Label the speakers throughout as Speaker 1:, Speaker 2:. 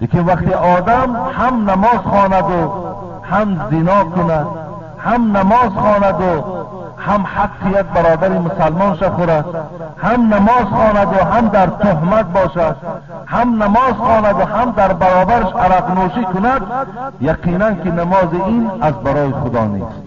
Speaker 1: Лекин вақте одам ҳам намоз хонад у ҳам зино кунад, ҳам намоз хонад у ҳам ҳаққи як бародари мусалмонша хӯрад, ҳам намоз хонад у ҳам дар туҳмат бошад, ҳам намоз хонад у ҳам дар баробараш арақнӯшӣ кунад, яқинан ки намози ин аз барои Худо нест.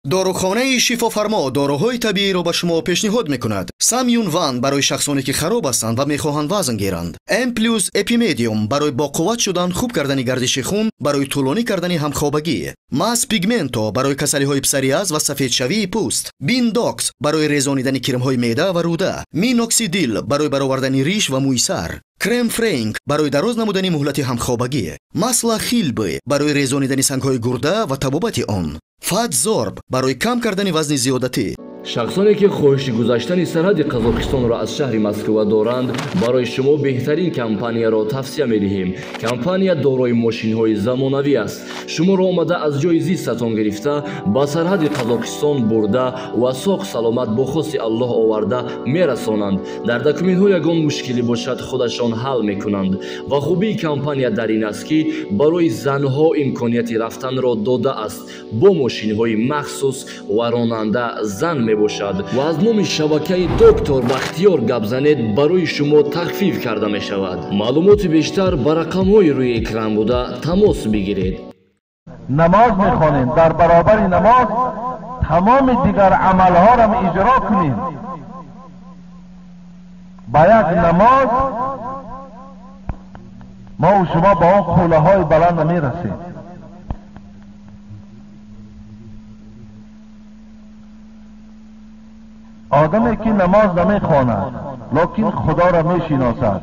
Speaker 2: Дорухонаи Шифофармо доруҳои табииро ба шумо пешниҳод мекунад. Самюн Ван барои шахсоне ки хароб ҳастанд ва мехоҳанд вазн гиранд. М плюс Эпимедиум барои боқувват шудан, хуб кардани гардиши хун, барои тӯлонӣ кардани ҳамхобагӣ. Мас Пигменто барои касалиҳои псориаз ва сафедшавии пӯст. Биндокс барои резонидани кирмҳои меъда ва рӯда. Миноксидил барои баровардани риш ва мӯи сар. Крем Френк барои дароз намудани муҳлати ҳамхобагӣ. Масла Хилбы барои резонидани сангҳои гурда ва табобати он. Фатзорб барои кам кардани вазни зиёдатӣ.
Speaker 3: Шахсоне ки хоҳиши гузаштани сарҳади Қазоқистонро аз шаҳри Москва доранд, барои шумо беҳтарин компанияро тавсия медиҳем. Компания дорои мошинҳои замонавӣ аст. Шуморо омада аз ҷои зистатон гирифта, ба сарҳади Қазоқистон бурда ва соғ саломат бо хости Аллоҳ оварда мерасонанд. Дар документҳо ягон мушкилӣ бошад, худашон ҳал мекунанд. Ва хубии компания дар ин аст, ки барои занҳо имконияти рафтанро додааст бо мошинҳои махсус ва ронанда зан мебошад. Ва аз номи шабакаи Доктор Бахтиёр гап занед, барои шумо тахфиф карда мешавад. Маълумоти бештар ба рақамҳои рӯи экран буда тамос бигиред.
Speaker 1: Намоз мехонем, дар баробари намоз тамоми дигар амалҳоро иҷро кунем. Ба як намоз мо ва шумо ба он қуллаҳои баланд намерасем. Одаме ки намоз намехонад лекин Худоро мешиносад,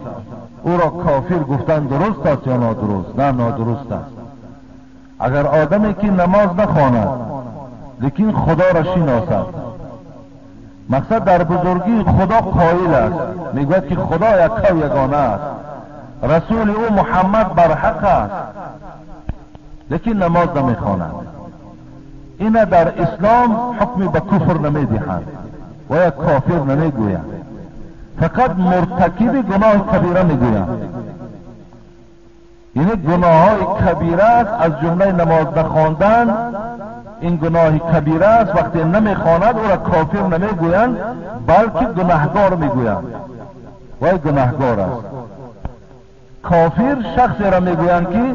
Speaker 1: ӯро кофир гуфтан дуруст аст ё нодуруст? На, нодуруст аст. Агар одаме ки намоз нахонад лекин Худоро шиносад, мақсад дар бузургии Худо қоил аст, мегӯяд ки Худо якка ва ягона аст, расули ӯ Муҳаммад барҳақ аст, лекин намоз намехонад, ина дар ислом ҳукми ба куфр намедиҳанд ва як кофир намегӯянд, фақат муртакиби гуноҳи кабира мегӯянд. Яъне гуноҳҳои кабира аст, аз ҷумлаи намоз нахондан ин гуноҳи кабира аст. Вақте намехонад ӯро кофир намегӯянд, балки гунаҳгор мегӯянд. Вай гунаҳгор аст. Кофир шахсеро мегӯянд ки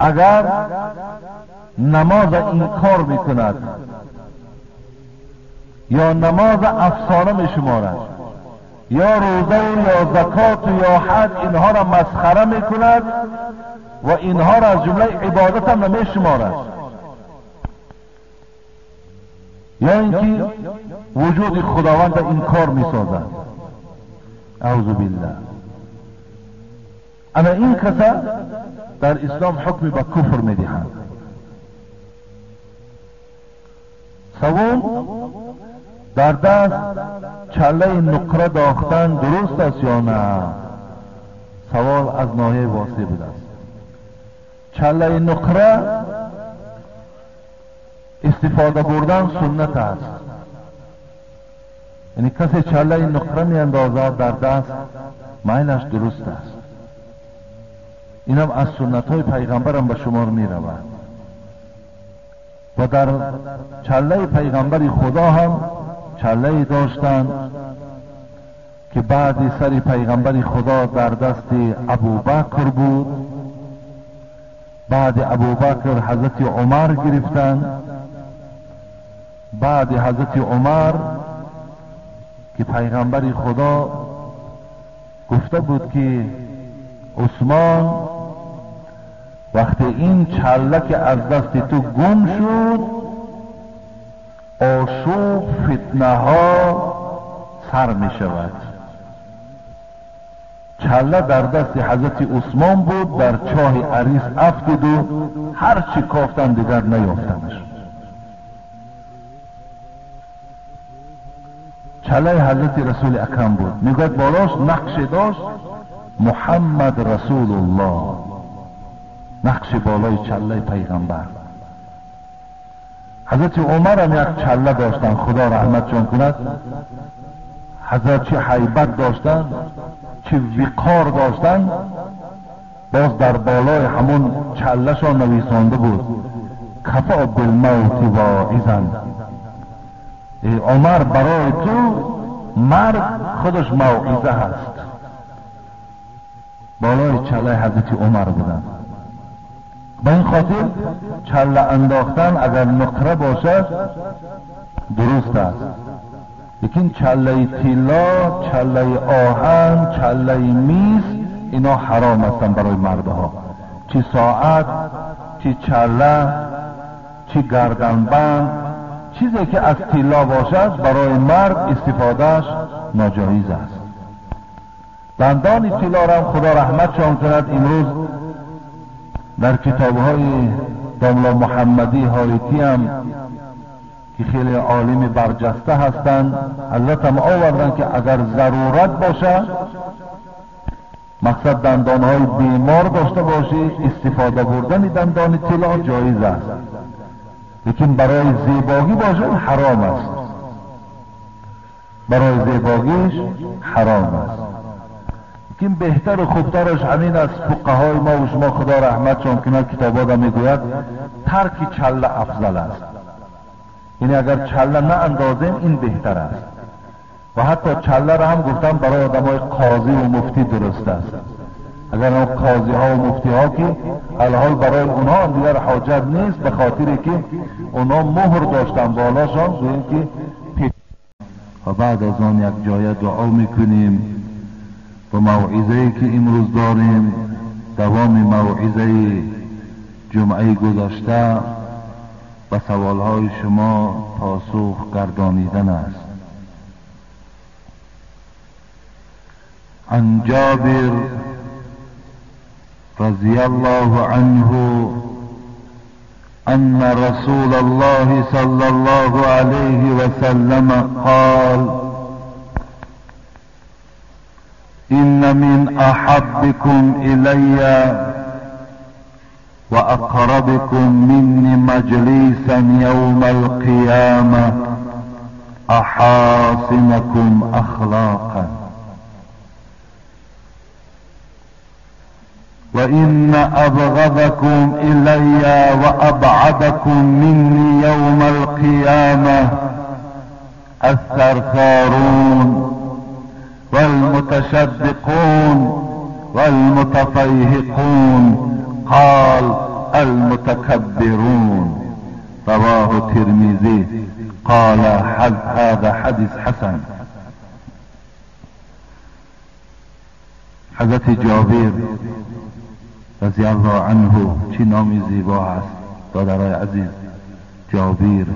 Speaker 1: агар намоза инкор мекунад ё намоз афсона мешуморад, ё рӯза ё закот ё ҳаҷ, инҳоро масхара мекунад ва инҳоро аз ҷумлаи ибодат ҳам намешуморад, ё инки вуҷуди Худовандро инкор месозад. Аъузу биллаҳ. Ана ин каса дар ислом ҳукми ба куфр медиҳанд. Савум, дар даст чаллаи нуқра дохтан дуруст аст ё на? Савол аз ноҳияи Восеъ будааст. Чаллаи нуқра истифода бурдан суннат аст. Яъне касе чаллаи нуқра меандозад дар даст, майлаш дуруст аст. Инам аз суннатҳои пайғамбарам ба шумор меравад. Ва дар чаллаи пайғамбари Худо ҳам чаллае доштанд ки баъди сари пайғамбари Худо дар дасти Абубакр буд. Баъди Абубакр ҳазрати Умар гирифтанд. Баъди ҳазрати Умар ки пайғамбари Худо гуфта буд ки Усмон, вақте ин чалла ки аз дасти ту гум шуд, ошӯб, фитнаҳо сар мешавад. Чалла дар дасти ҳазрати Усмон буд, дар чоҳи Арис афтиду ҳарчи кофтанд дигар наёфтанаш. Чаллаи ҳазрати Расули Акрам буд. Мегӯяд болош нақше дошт Муҳаммад Расулуллоҳ, нақши болои чаллаи пайғамбар. Ҳазрати Умарам як чалла доштанд, Худо раҳматшон кунад. Ҳазрат чӣ ҳайбат доштанд, чӣ виқор доштанд. باز در بالای همون چله‌شان نویسانده بود کفا بالموت واعظا. ای عمر، برای تو مرگ خودش موعظه هست. بالای چله حضرت عمر بودن. به این خاطر چله انداختن اگر نقره باشد درست است، لیکن چله طلا، چله آهن، چله میز اینا حرام هستند برای مردها. چی ساعت، چی چله، چی گردنبند، چیزی که از طلا باشد برای مرد استفادهش ناجایز است. دندان طلا را هم خدا رحمتشان کند، امروز در کتابهای داملا محمدی حایتی هم که خیلی عالم برجسته هستند، حضرت هم آوردن که اگر ضرورت باشه، مقصد دندانهای بیمار داشته باشی، استفاده بردن دندان طلا جایز است، لیکن برای زیبایی باشه حرام است. برای زیباییش حرام است. لیکن بهتر و خوبترش همین است. فقهای ما و شما خدا رحمتشان کند کتابا میگوید ترک چله افضل است. یعنی اگر چله نه اندازیم این بهتر است. و حتی چله را هم گفتم برای آدمای قاضی و مفتی درست است. اگر اون قاضی ها و مفتی ها که الحال برای اونها هم دیگر حاجت نیست، به خاطر که اونها مهر داشتن بالاشان، گوییم که و بعد از آن یک جایه دعا میکنیم و موعظه‌ای که امروز داریم دوام موعظه جمعه گذشته و سوالهای شما پاسخ گردانیدن است. عن جابر رضی الله عنه أن رسول الله صلى الله عليه وسلم قال إن من أحبكم إلي وأقربكم مني مجلسا يوم القيامة أحاسنكم أخلاقا وإن أبغضكم إلي وأبعدكم مني يوم القيامة الثرثارون والمتشدقون والمتفيهقون قال المتكبرون. رواه الترمذي. قال هذا حديث حسن. حضرت جابر رضی الله عنه، چه نامی زیبا است دادرای عزیز. جابر،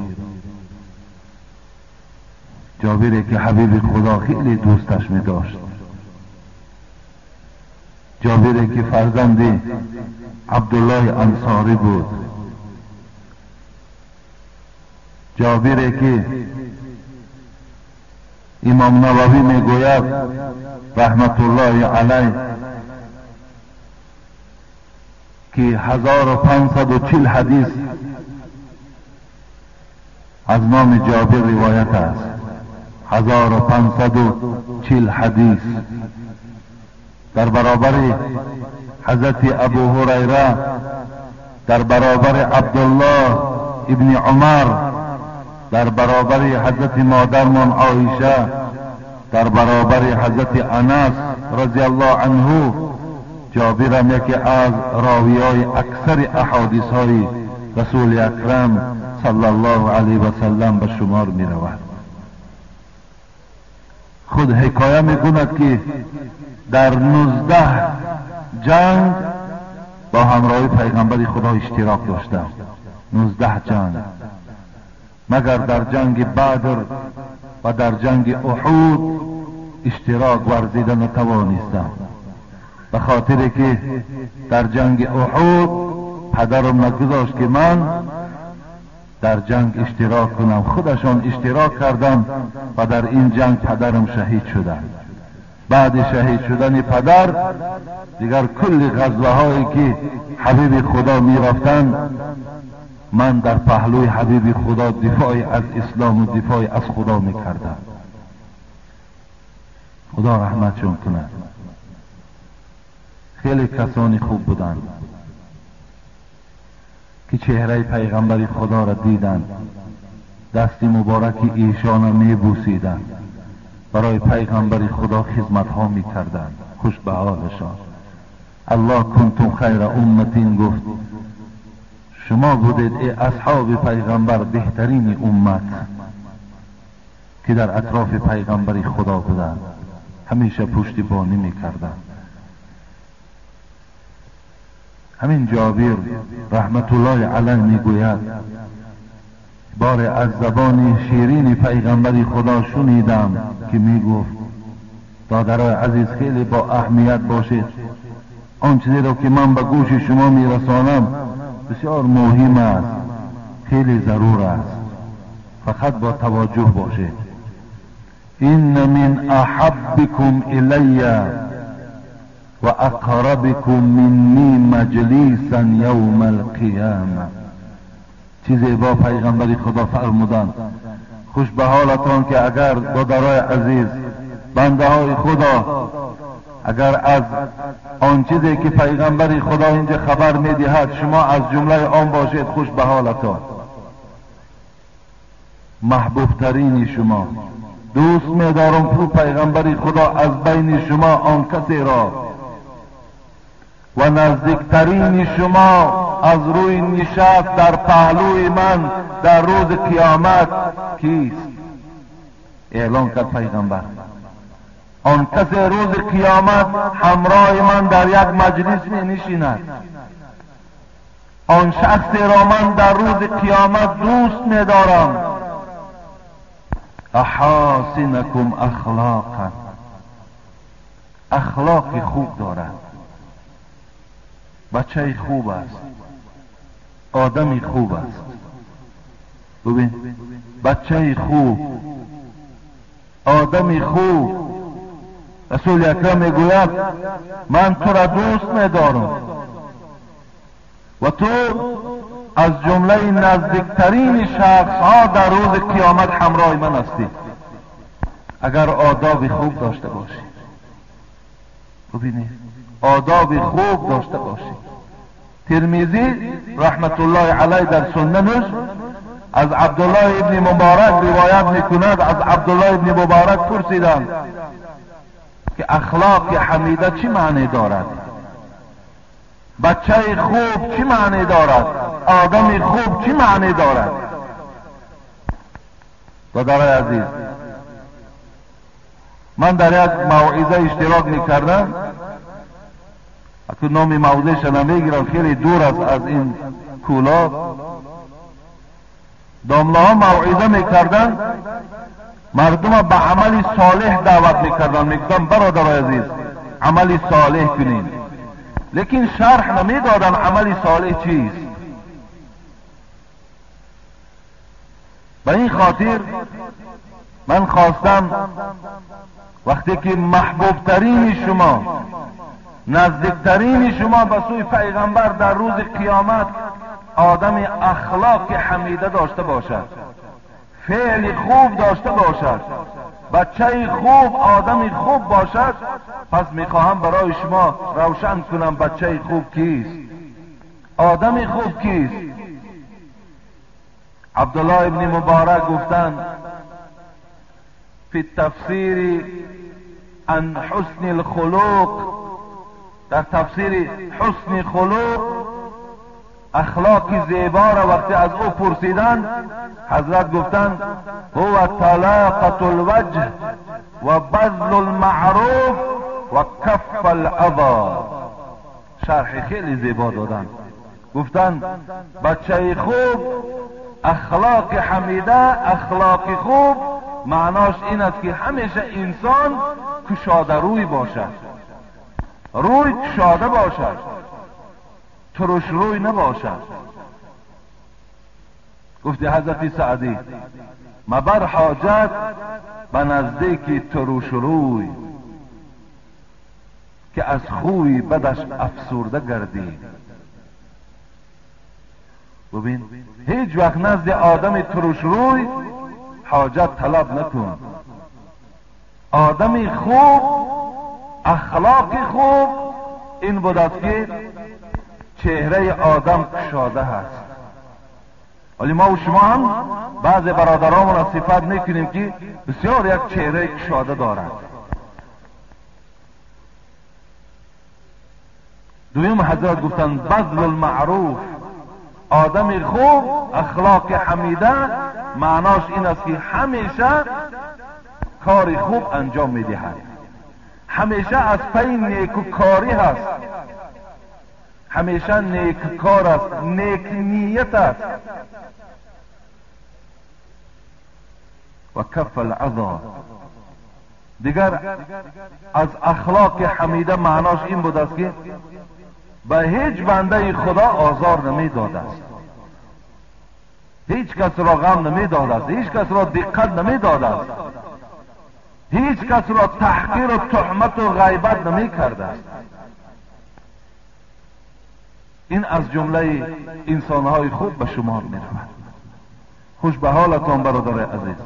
Speaker 1: جابری که حبیب خدا خیلی دوستش می داشت، جابری که فرزند عبدالله انصاری بود، جابری که امام نووی می گوید رحمت الله علیه که 1540 حدیث از نام جابر روایت است. 1540 حدیث در برابر حضرت ابو هریره، در برابر عبدالله ابن عمر، در برابر حضرت مادرمان عایشه، در برابر حضرت انس رضی الله عنه، جابر هم یکی از راویای اکثر احادیث های رسول اکرم صلی الله علیه و سلم به شمار می رود. خود حکایه می کند که در 19 جنگ با همراهی پیغمبر خدا اشتراک داشته، 19 جنگ، مگر در جنگ بدر و در جنگ احد اشتراک ورزیده نتوانستم، به خاطر که در جنگ احد پدرم نگذاشت که من در جنگ اشتراک کنم، خودشان اشتراک کردم و در این جنگ پدرم شهید شدن. بعد شهید شدن پدر دیگر کل غزوه هایی که حبیب خدا می رفتن، من در پهلوی حبیب خدا دفاع از اسلام و دفاع از خدا می کردم. خدا رحمتشون کند. خیلی کسانی خوب بودند که چهره پیغمبر خدا را دیدند، دست مبارک ایشان را میبوسیدند، برای پیغمبر خدا خدمت ها میکردند. خوش به حالشان. الله کنتم خیر امتین گفت شما بودید ای اصحاب پیغمبر بهترین امت که در اطراف پیغمبر خدا بودند، همیشه پشتیبانی میکردند. همین جابر رحمت الله علیه میگوید بار از زبان شیرین پیغمبر خدا شنیدم که میگفت دادرای عزیز خیلی با اهمیت باشید، آن چیزی را که من به گوش شما میرسانم بسیار مهم است، خیلی ضرور است، فقط با توجه باشید. ان من احبکم الی و اقربکم منی مجلیسا یوم القیامه. چیزی با پیغمبر خدا فرمودند. خوش به حالتان که اگر برادرای عزیز، بنده های خدا، اگر از آن چیزی که پیغمبر خدا اینجا خبر میدهد شما از جمله آن باشید، خوش به حالتان. محبوب ترین شما دوست میدارم پو پیغمبر خدا از بین شما آن کسی را و نزدیکترین شما از روی نشست در پهلوی من در روز قیامت کیست؟ اعلان کرد پیغمبر آن کسی روز قیامت همراه من در یک مجلس می نشیند، آن شخصی را من در روز قیامت دوست می دارم. احاسنکم اخلاقا، اخلاق خوب دارد، بچه خوب است، آدمی خوب است. ببین، بچه خوب، آدمی خوب. رسول اکرم میگوید من تو را دوست میدارم و تو از جمله نزدیکترین شخص ها در روز قیامت همراه من هستی اگر آداب خوب داشته باشی. ببینید، آداب خوب داشته باشی. ترمذی رحمت الله علیه در سننش از عبدالله ابن مبارک روایت میکند، از عبدالله ابن مبارک پرسیدند که اخلاق حمیده چی معنی دارد، بچه خوب چی معنی دارد، آدم خوب چی معنی دارد؟ برادرای عزیز، من در یک موعظه اشتراک میکردم، تو نام موضعش نمیگیرم، خیلی دور است از این کولاب. داملاها موعظه میکردن، مردم به عمل صالح دعوت میکردن، میگفتن برادر عزیز عمل صالح کنین، لیکن شرح نمیدادن عمل صالح چیست. به این خاطر من خواستم وقتی که محبوب ترین شما، نزدیکترین شما به سوی پیغمبر در روز قیامت آدم اخلاق حمیده داشته باشد، فعل خوب داشته باشد، بچه خوب، آدم خوب باشد، پس میخواهم برای شما روشن کنم بچه خوب کیست، آدم خوب کیست. عبدالله ابن مبارک گفتند فی تفسیر عن حسن الخلق، در تفسیر حسن خلق اخلاق زیبا را وقتی از او پرسیدند، حضرت گفتند هو طلاقة الوجه و بذل المعروف و کف الاذی. شرح خیلی زیبا دادند، گفتند بچه خوب، اخلاق حمیده، اخلاق خوب معناش این است که همیشه انسان کشاده روی باشد، روی کشاده باشد، ترش روی نباشد. گفتی حضرت سعدی مبر حاجت به نزدیک ترش روی، که از خوی بدش افسرده گردی. ببین، هیچ وقت نزد آدم ترش روی حاجت طلب نکن. آدم خوب، اخلاق خوب، این بود است که چهره آدم کشاده هست. ولی ما و شما هم بعض برادرامون را صفت میکنیم که بسیار یک چهره کشاده دارد. دویم حضرت گفتند بذل المعروف، آدم خوب اخلاق حمیده معناش این است که همیشه کار خوب انجام میدهد، همیشه از پی نیکوکاری هست، همیشه نیکوکار است، نیک نیت است. و کف العذا، دیگر از اخلاق حمیده معناش این بود است که به هیچ بنده خدا آزار نمیداد است، هیچ کس را غم نمیداد است، هیچ کس را دقت نمیداد است، هیچ کس را تحقیر و تهمت و غیبت نمی کرده است. این از جمله انسانهای خوب به شمار می رود. خوش به حالتان برادر عزیز،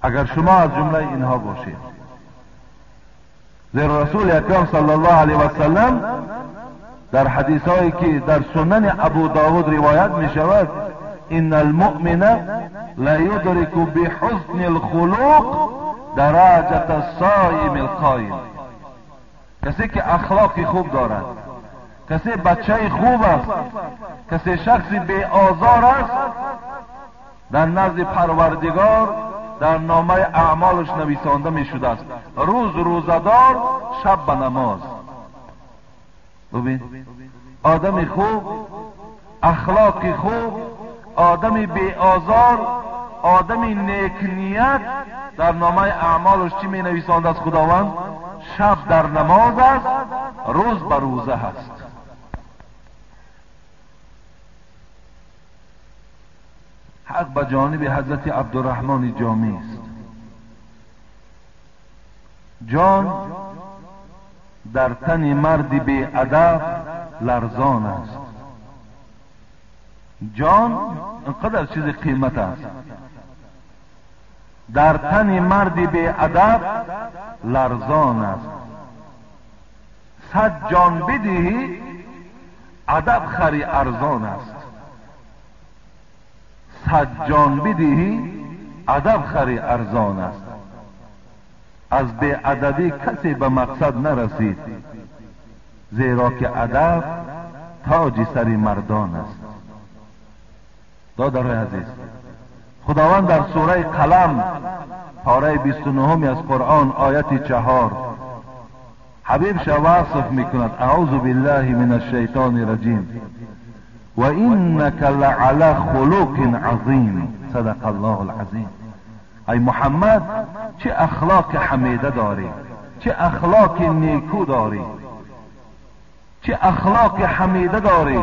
Speaker 1: اگر شما از جمله اینها باشید. زیرا رسول اکرم صلی الله علیه و سلم در حدیث هایی که در سنن ابو داود روایت می شود، ان المؤمن لا يدرك بحسن الخلق درجة الصائم القائم. کسی که اخلاق خوب دارد، کسی بچه خوب است، کسی شخصی بی آزار است، در نزد پروردگار در نامه اعمالش نویسانده می شده است، روز روزدار، شب به نماز. ببین آدم خوب، اخلاق خوب، آدم بی آزار، آدم نیک نیت، در نامه اعمالش چی می نویسانده است خداوند؟ شب در نماز است، روز به روزه است. حق به جانب حضرت عبدالرحمن جامی است. جان در تن مرد بی ادب لرزان است. جان اینقدر چیز قیمت است، در تن مرد بی ادب لرزان است. 100 جان بدهی ادب خری ارزان است. 100 جان بدهی ادب خری ارزان است. از بی ادبی کسی به مقصد نرسید، زیرا که ادب تاج سر مردان است. دادرای عزیز، خداوند در سوره قلم پاره 29 از قرآن آیت 4 حبیب وصف میکند، اعوذ بالله من الشیطان الرجیم و انک لعلی خلق عظیم، صدق الله العظیم. ای محمد چه اخلاق حمیده داری، چه اخلاق نیکو داری، چه اخلاق حمیده داری،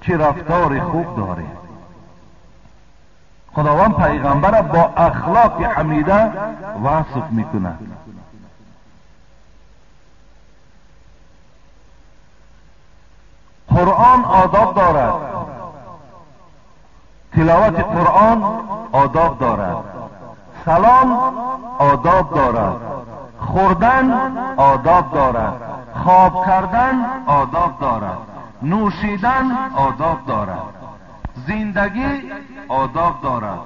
Speaker 1: چه رفتار خوب داری. خداوند پیغمبر با اخلاق حمیده وصف میکند. قرآن آداب دارد، تلاوت قرآن آداب دارد، سلام آداب دارد، خوردن آداب دارد، خواب کردن آداب دارد، نوشیدن آداب دارد، زندگی آداب دارد،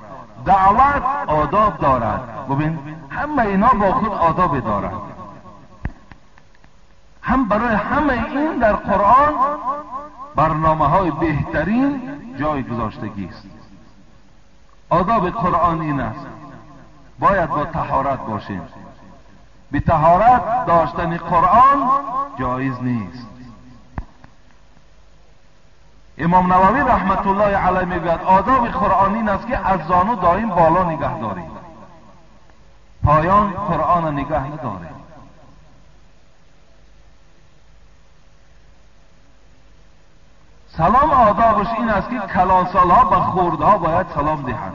Speaker 1: دعوت آداب دارد. ببین همه اینا با خود آداب دارد. هم برای همه این در قرآن برنامه های بهترین جای گذاشتگی است. آداب قرآن این است، باید با طهارت باشیم. بی طهارت داشتن قرآن جایز نیست. امام نووی رحمت الله علیه میگوید آداب قرآن این است که از زانو دائم بالا نگه داریم، پایان قرآن نگه نداریم. سلام آدابش این است که کلانسالها به خوردها باید سلام دهند.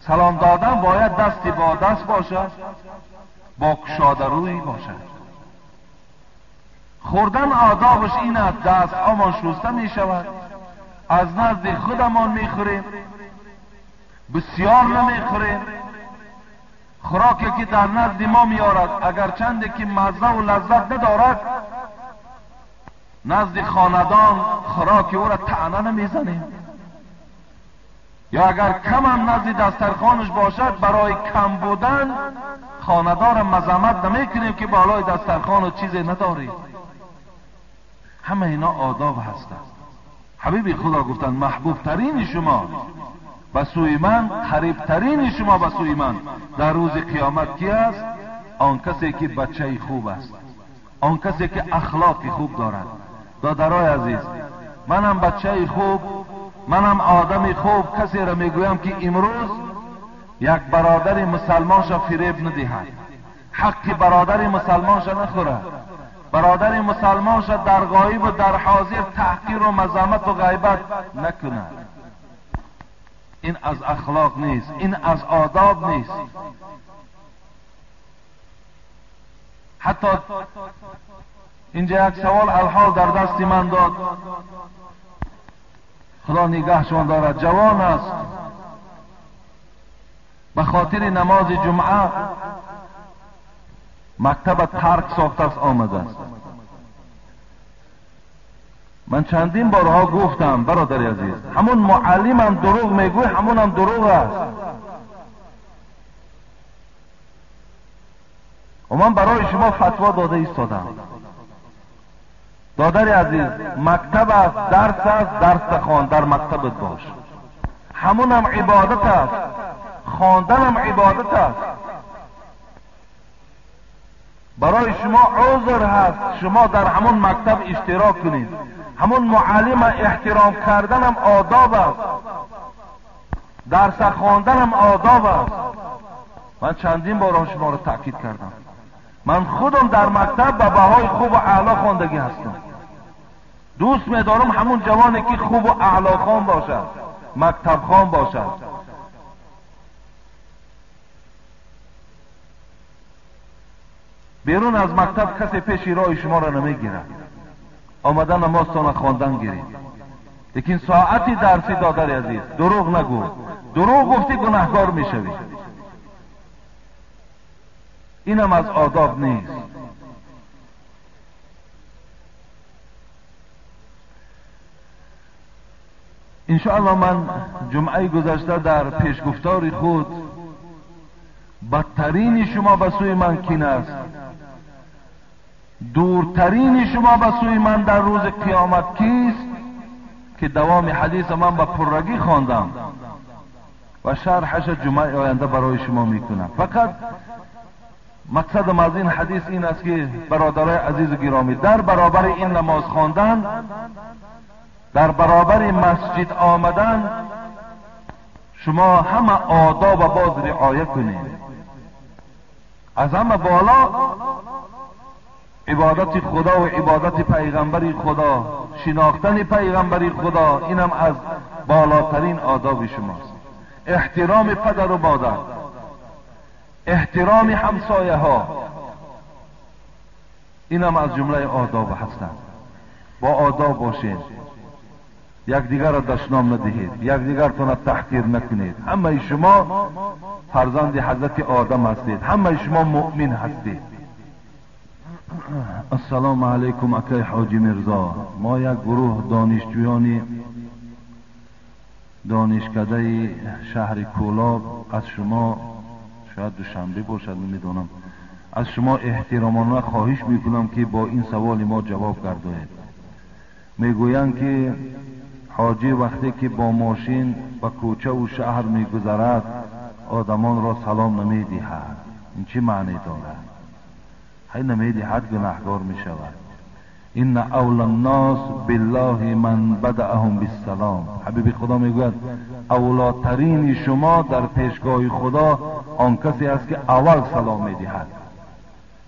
Speaker 1: سلام دادن باید دست با دست باشد، با کشاده روی باشد. خوردن آدابش این است دست هامان شسته می شود، از نزد خودمان می خوریم، بسیار نمی خوریم. خوراکی که در نزد ما میارد اگرچند که مزه و لذت ندارد، نزد خاندان خوراک او را طعنه نمیزنیم. یا اگر کم هم نزد دسترخوانش باشد، برای کم بودن خاندار مذمت نمیکنیم که بالای دسترخوان چیزی نداری. همه اینا آداب هستند. حبیب خدا گفتند محبوب ترین شما به سوی من، قریب ترین شما به سوی من در روز قیامت کی است؟ آن کسی که بچه خوب است، آن کسی که اخلاق خوب دارد. دادرای عزیز، منم بچه خوب، منم آدم خوب، کسی را میگویم که امروز یک برادر مسلمانش فریب ندهد، حق برادر مسلمانش نخورد، برادر مسلمانش در غایب و در حاضر تحقیر و مذمت و غیبت نکند. این از اخلاق نیست، این از آداب نیست. حتی اینجا یک سوال الحال در دست من داد، خدا نگهشان دارد، جوان است، به خاطر نماز جمعه مکتب ترک ساخته است آمده است. من چندین بارها گفتم برادر عزیز، همون معلمم دروغ میگوی، همون هم دروغ است. و من برای شما فتوا داده ایستادم. دادر عزیز، مکتب است، درس است، درس خوان، در مکتبت باش. همون هم عبادت است، خواندن هم عبادت است. برای شما عذر هست، شما در همون مکتب اشتراک کنید. همون معلم احترام کردن هم آداب است، درس خواندن هم آداب است. من چندین بار شما را تاکید کردم. من خودم در مکتب به بهای خوب و اعلی خواندگی هستم. دوست می‌دارم همون جوانی که خوب و اعلی خوان باشد، مکتب خوان باشد. بیرون از مکتب کسی پیش راه شما را نمیگیرد. آمدن نمازتان خواندن گیرید. لیکن ساعتی درسی دادر عزیز، دروغ نگو. دروغ گفتی گناهکار میشوی. اینم از آداب نیست. انشاءالله من جمعه گذشته در پیشگفتار خود بدترین شما به سوی من کین است، دورترین شما به سوی من در روز قیامت کیست، که دوام حدیث من به پرگی خواندم و شرحش جمعه آینده برای شما میکنم. فقط مقصدم از این حدیث این است که برادرای عزیز و گرامی، در برابر این نماز خواندن، در برابر مسجد آمدن، شما همه آداب باز رعایت کنید. از همه بالا عبادت خدا و عبادت پیغمبر خدا، شناختن پیغمبر خدا، اینم از بالاترین آداب شماست. احترام پدر و مادر، احترام همسایه ها، اینم از جمله آداب هستند. با آداب باشین، یکدیگر را دشنام ندهید، یکدیگرتان را تحقیر نکنید. همه شما فرزند حضرت آدم هستید، همه شما مؤمن هستید. السلام علیکم اکای حاجی میرزا. ما یک گروه دانشجویان دانشکده شهر کولاب از شما، شاید دوشنبه باشد نمیدونم، از شما احترامانه خواهش میکنم که با این سوال ما جواب گردانید. میگویند که حاجی وقتی که با ماشین به کوچه و شهر میگذرد آدمان را سلام نمیدهد. این چه معنی دارد؟ هی نمیدهد گناهگار میشود. ان اولی الناس بالله من بدأهم بالسلام. حبیب خدا میگوید اولاترین شما در پیشگاه خدا آن کسی است که اول سلام میدهد.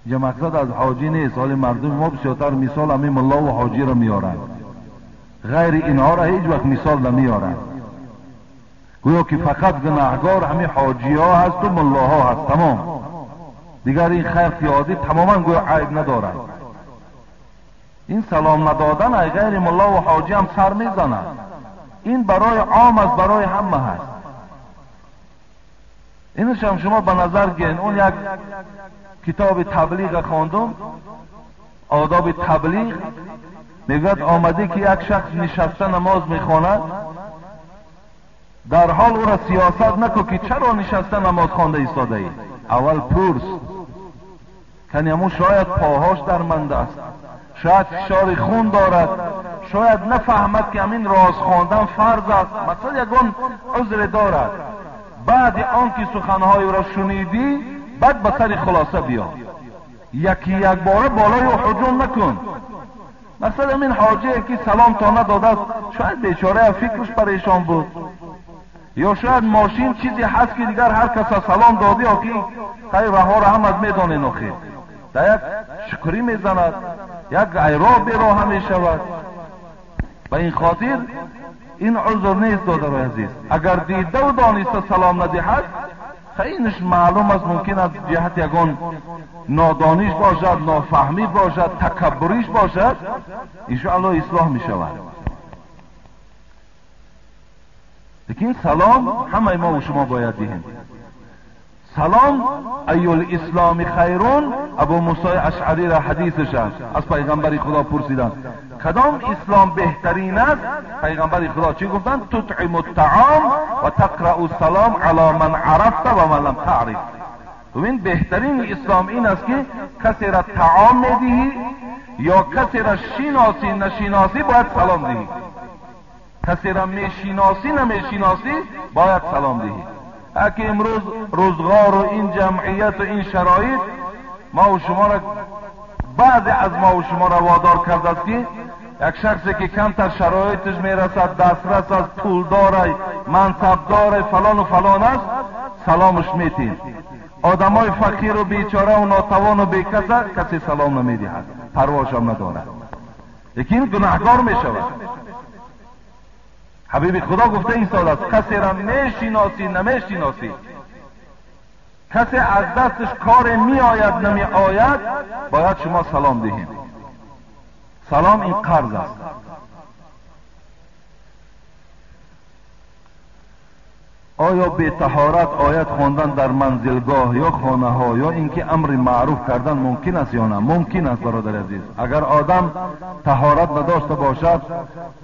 Speaker 1: اینجا مقصد از حاجی نیست. حال مردم ما بسیارتر مثال همین ملا و حاجی را میارند، غیر اینها را هیچ وقت مثال نمیارند. گویا که فقط گناهگار همین حاجی ها هست و ملاها هست، تمام. دیگر این خلق عادی تماما گویا عیب ندارند. این سلام ندادن ای غیر ملا و حاجی هم سر میزند. این برای عام است، برای همه هست. Инаш ҳам шумо ба назар гиред. Он як китоби таблиғ хондум, одоби таблиғ, мегӯяд омаде ки як шахс нишаста намоз мехонад, дар ҳол ӯро сиёсат накун ки чаро нишаста намоз хонда истодаӣ. Аввал пурс, кани ҳамун шояд поҳош дарманд аст, шояд фишори хун дорад, шояд нафаҳмад ки ҳамин роз хондан фарз аст, масалан ягон узре дорад. Баъди он ки суханҳои ӯро шунидӣ, баъд ба сари хулоса биё. Яки якбора болои ӯ ҳуҷум накун. Масалан ҳамин ҳоҷие ки салом то надодааст, шояд бечора фикраш парешон буд, ё шояд мошин чизе ҳаст ки дигар ҳар каса салом додӣ, охи хай раҳоро ҳамат медонен, охи дар як шукрӣ мезанад, як айроҳ бероҳа мешавад. Ба ин хотир ин узр нест, додарои азиз. Агар дидаву дониста салом надиҳад, инаш маълум аст, мумкин аз ҷиҳати ягон нодониш бошад, нофаҳмӣ бошад, такаббуриш бошад, иншоаллоҳ ислоҳ мешавад. Лекин салом ҳамаи мо ва шумо бояд диҳем. Салом айюл исломи хайрун, Абу Мусои Ашъарӣ ра ҳадисаш аст, аз пайғамбари Худо пурсиданд кадом ислом беҳтарин аст? Пайғамбари Худо чӣ гуфтанд? Тутъиму ттаом ва тақрау салом ало ман арафта ва ман лам таъриф. Бибин, беҳтарини ислом ин аст ки касеро таом медиҳӣ ё касеро шиносӣ нашиносӣ бояд салом диҳӣ, касеро мешиносӣ намешиносӣ бояд салом диҳӣ. Аки имрӯз рӯзғору ин ҷамъияту ин шароит мову шуморо, баъзе аз мову шуморо водор кардааст ки як шахсе ки камтар шароиташ мерасад, дастрас аст, пулдорай, мансабдорай, фалону фалон аст, саломаш метиҳем. Одамои фақиру бечораву нотавону бекаса касе салом намедиҳад, парвошам надорад, лекин гунаҳгор мешавад. Ҳабиби Худо гуфта истодааст касеро мешиносӣ намешиносӣ, касе аз дасташ коре меояд намеояд, бояд шумо салом диҳем. Салом ин қарз аст. Оё бетаҳорат оят хондан дар манзилгоҳ ё хонаҳо ё инки амри маъруф кардан мумкин аст ё на? Мумкин аст, бародари азиз. Агар одам таҳорат надошта бошад,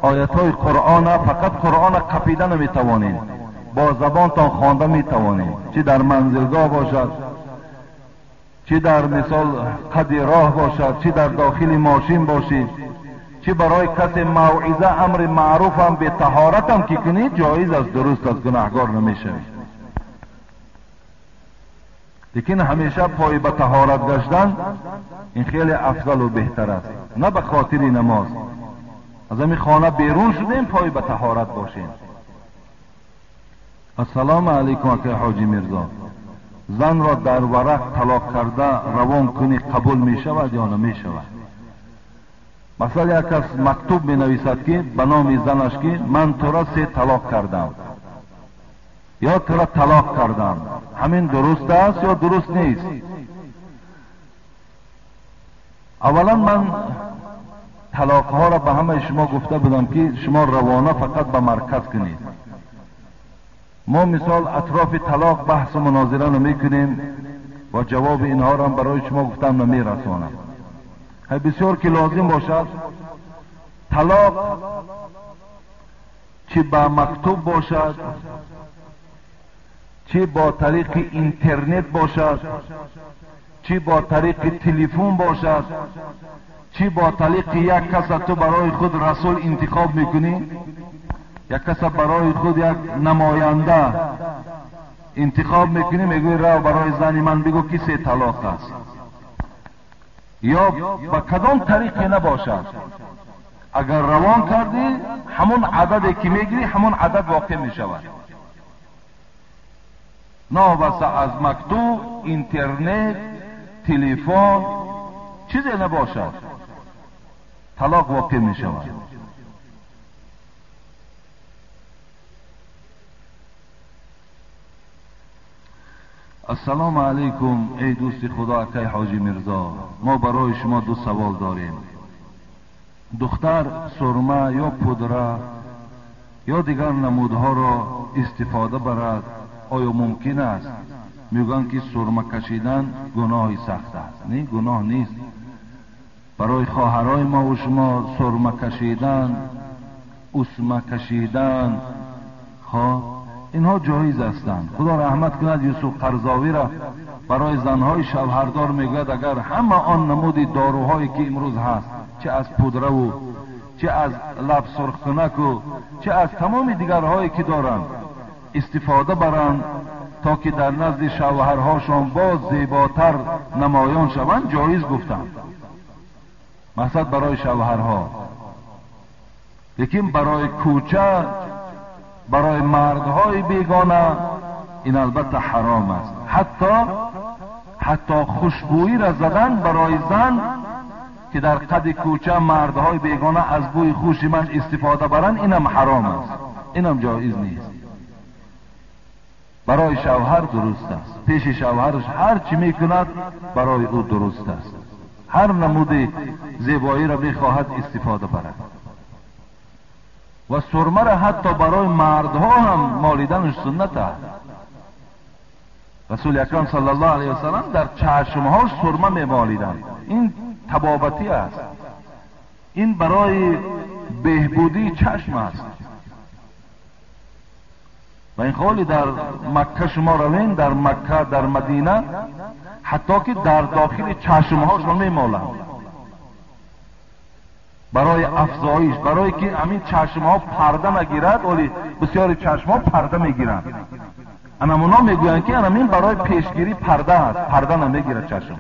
Speaker 1: оятҳои Қуръона, фақат Қуръона қапида наметавонед, бо забонтон хонда метавонед, чӣ дар манзилгоҳ бошад, чӣ дар мисол қади роҳ бошад, чӣ дар дохили мошин бошед, чӣ барои касе мавъиза амри маъруфам бетаҳоратам ки кунӣ, ҷоиз аст, дуруст аст, гунаҳгор намешавӣ. Лекин ҳамеша пой ба таҳорат гаштан ин хеле афзалу беҳтар аст, на ба хотири намоз. Аз ҳамин хона берун шудем, пой ба таҳорат бошем. Ассалому алайкум, акай Ҳоҷи Мирзо. Занро дар варақ талоқ карда равон кунӣ қабул мешавад ё намешавад? Масалан як кас мактуб менависад ки ба номи занаш ки ман туро 3 талоқ кардам ё туро талоқ кардам, ҳамин дуруст аст ё дуруст нест? Аввалан ман талоқҳоро ба ҳамаи шумо гуфта будам ки шумо равона фақат ба марказ кунед. Мо мисол атрофи талоқ баҳсу мунозира намекунем ва ҷавоби инҳоро барои шумо гуфтам намерасонам. Бисёр ки лозим бошад, талоқ чӣ ба мактуб бошад, чӣ бо тариқи интернет бошад, чӣ бо тариқи телефон бошад, чӣ бо тариқи як каса ту барои худ расул интихоб мекунӣ, як каса барои худ як намоянда интихоб мекунӣ, мегӯӣ рав барои зани ман бигӯ ки 3 талоқ аст, ё ба кадом тариқе набошад, агар равон кардӣ ҳамон ададе ки мегирӣ ҳамон адад воқеъ мешавад. Новобаста аз мактуб, интернет, телефон, чизе набошад, талоқ воқеъ мешавад. Ассалому алайкум, эй дӯсти Худо акай Ҳоҷи Мирзо. Мо барои шумо 2 савол дорем. Духтар сурма ё пудра ё дигар намудҳоро истифода барад, оё мумкин аст? мегӯянд ки сурма кашидан гуноҳи сахт аст. Не, гуноҳ нест. Барои хоҳарои мо ва шумо сурма кашидан, усма кашидан, хоб инҳо ҷоиз ҳастанд. Худо раҳмат кунад Юсуф Қарзовиро, барои занҳои шавҳардор мегӯяд агар ҳама он намуди доруҳое ки имрӯз ҳаст, чӣ аз пудраву чӣ аз лаб сурхкунаку чӣ аз тамоми дигарҳое ки доранд истифода баранд, то ки дар назди шавҳарҳошон боз зеботар намоён шаванд, ҷоиз гуфтанд. Мақсад барои шавҳарҳо. Лекин барои кӯча, барои мардҳои бегона ин албатта ҳаром аст. Ҳатто хушбӯиро задан барои зан ки дар қади кӯча мардҳои бегона аз бӯи хуши ман истифода баранд, инам ҳаром аст, инам ҷоиз нест. Барои шавҳар дуруст аст. Пеши шавҳараш ҳар чӣ мекунад барои ӯ дуруст аст. Ҳар намуди зебоиро мехоҳад истифода барад. Ва сурмаро ҳатто барои мардҳо ҳам молиданаш суннат аст. Расули акрам саллаллоҳу алайҳи васаллам дар чашмҳош сурма мемолиданд. Ин табобатӣ аст, ин барои беҳбудии чашм аст. Ва ин ҳоли дар Макка шумо равем, дар Макка, дар Мадина, ҳатто ки дар дохили чашмҳошон мемоланд барои афзоиш, барое ки ҳамин чашмҳо парда нагирад. Оли бисёри чашмҳо парда мегиранд. Анамуно мегӯянд ки анамин барои пешгирӣ парда аст, парда намегирад чашм.